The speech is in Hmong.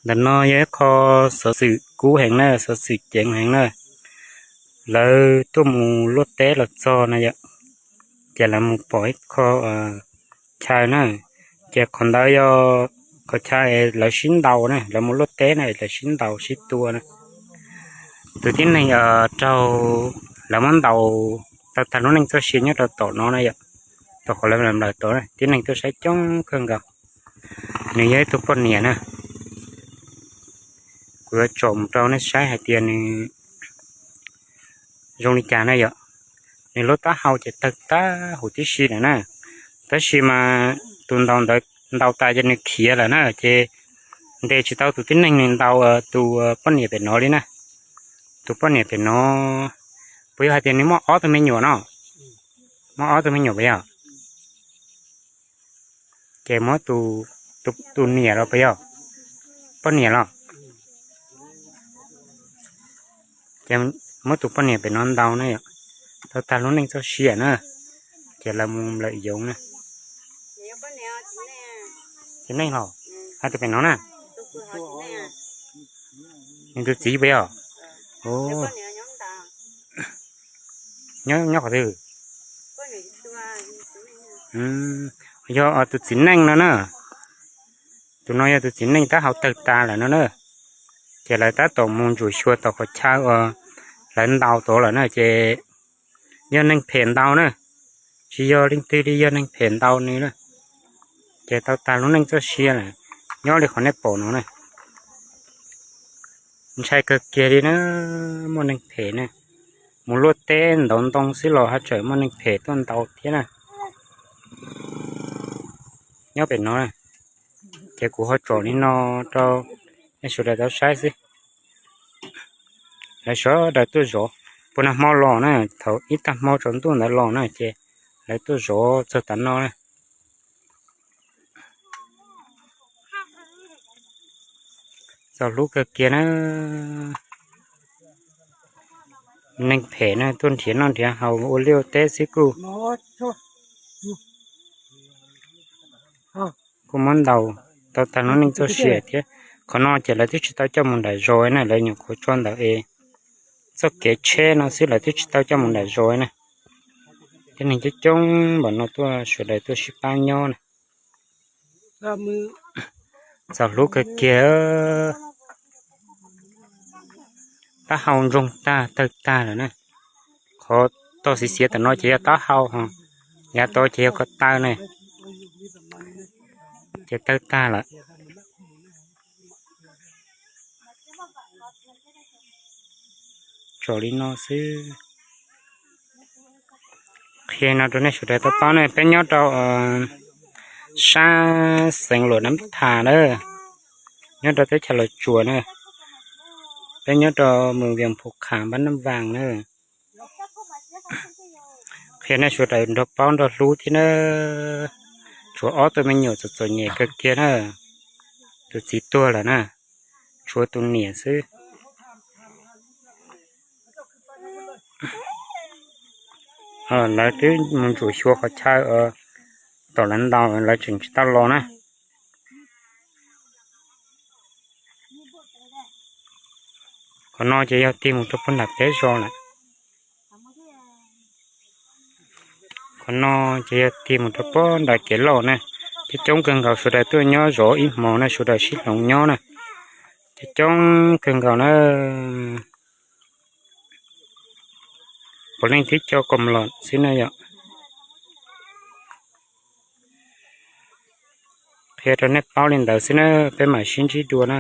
Ntawm no yog ib qho xov xwm kub heev na, xov xwm ceev heev na. Lawv tuaj mus luaj teb los txog na yom, ces lawv mus pom ib qho chaw na, ces qhov ntawd yog qhov chaw lawv sib ntaus na, lawv mus luaj teb na lawv sib ntaus sib tua na. Tus tib neeg raug, lawv muab ntaus tau tag lub neej txoj sia nyob rau tom no na yom, tau qhov lawv nplawm tod na, tib neeg tuaj saib coob kawg nkaus. Nws yog ib tug poj niam na, kuv yuav tsom mus rau nej saib hais tias nws zoo li cas na yom. Nws lub taub hau ces tawg tag huv tib si lawm na, tab sis mas tus ntaus ntawd ntaus tas ces nws khiav lawm na, ces ntes tsis tau tus tib neeg nws ntaus tus poj niam pem no li na. Tus poj niam pem no, puas yog hais tias nws muaj ob tug me nyuam no? Muaj ob tug me nyuam puas yog? Ces muab tus niam los puas yog? Poj niam los? Ces muab tus poj niam pem no ntaus na yom, tau tag lub neej txoj sia na, ces lawv mus nplawm yoov na. Txiv neej los? Hais tus pem no na? Nws tus txiv puas yog? Nyob qhov twg? Yog tus txiv neej no na. Tus no yog tus txiv neej taub hau tawg tas lawm no na. Ces lawv tab tom mus ntsuam xyuas tom qhov chaw uas lawv ntaus tod lawm na, ces yog neeg phem ntaus na, tsis yog leej twg li, yog neeg phem ntaus nws na. Ces tau tag lub neej txoj sia lawm, nyob li qhov nej pom no na. Ntshai kawg kiag li na, muaj neeg phem na, mus luaj teb ntaus ntoo xwb los haj tseem muaj neeg phem tuaj ntaus thiab na. Nyob pem no, ces kuv ho tsom li no rau nej sawv daws tau saib xwb. Lawv sawv daws tuaj zov, puag nag hmo los na, thaum ib tag hmo tsaus ntuj ntawd los na, ces lawv tuaj zov txog tav no na. Txaus hlub kawg kiag na. Neeg phem na tuaj nrhiav noj nrhiav haus ua liaj ua teb xwb kuj, kuj muab ntaus tau tag lub neej txoj sia thiab. Qhov no ces lawv twb tsis tau coj mus nram zos na, lawv nyuam qhuav tso ntawm es txoj kev tsheb no xwb, lawv twb tsis tau coj mus nram zos na. Tib neeg coob coob npaum no tuaj, sawv daws tuaj sib pab nyob na. Txaus hlub kawg kiag. Taub hau ntsoog tag tawg tag lawm na. Qhov toj xiv xiav tam no ces yog taub hau, yav tod ces yog ko taw na, ces tawg tag lawm. Tsom li no xwb. Qhia no rau nej sawv daws tau paub ne, peb nyob rau sab xeev Luam Nab Thas na, nyob rau teb chaws Los Tsuas na, peb nyob rau mus Vias Phus Khas npab Nab Vas na. Qhia nej sawv daws nrog paub nrog hlub thiab na. Tshuav ob tug me nyuam txom txom nyem kawg kiag na, tus txiv tuag lawm na, tshuav tus niam xwb. Lawv twb mus ntsuam xyuas qhov chaw tom lawv ntaus, lawv tseem tsis tau los na. Qhov no ces yog tig mus rau puag nram peb zos lawm. Qhov no ces yog tig mus rau puag nram kev loj na. Coob coob kawg nkaus sawv daws tuaj nyob zov ib hmos na, sawv daws sib hloov nyob na. Coob coob kawg nkaus na. Puav leej twb coj kom los xwb na yom. Qhia rau nej paub li ntawd xwb na, peb mam sib ntsib dua na.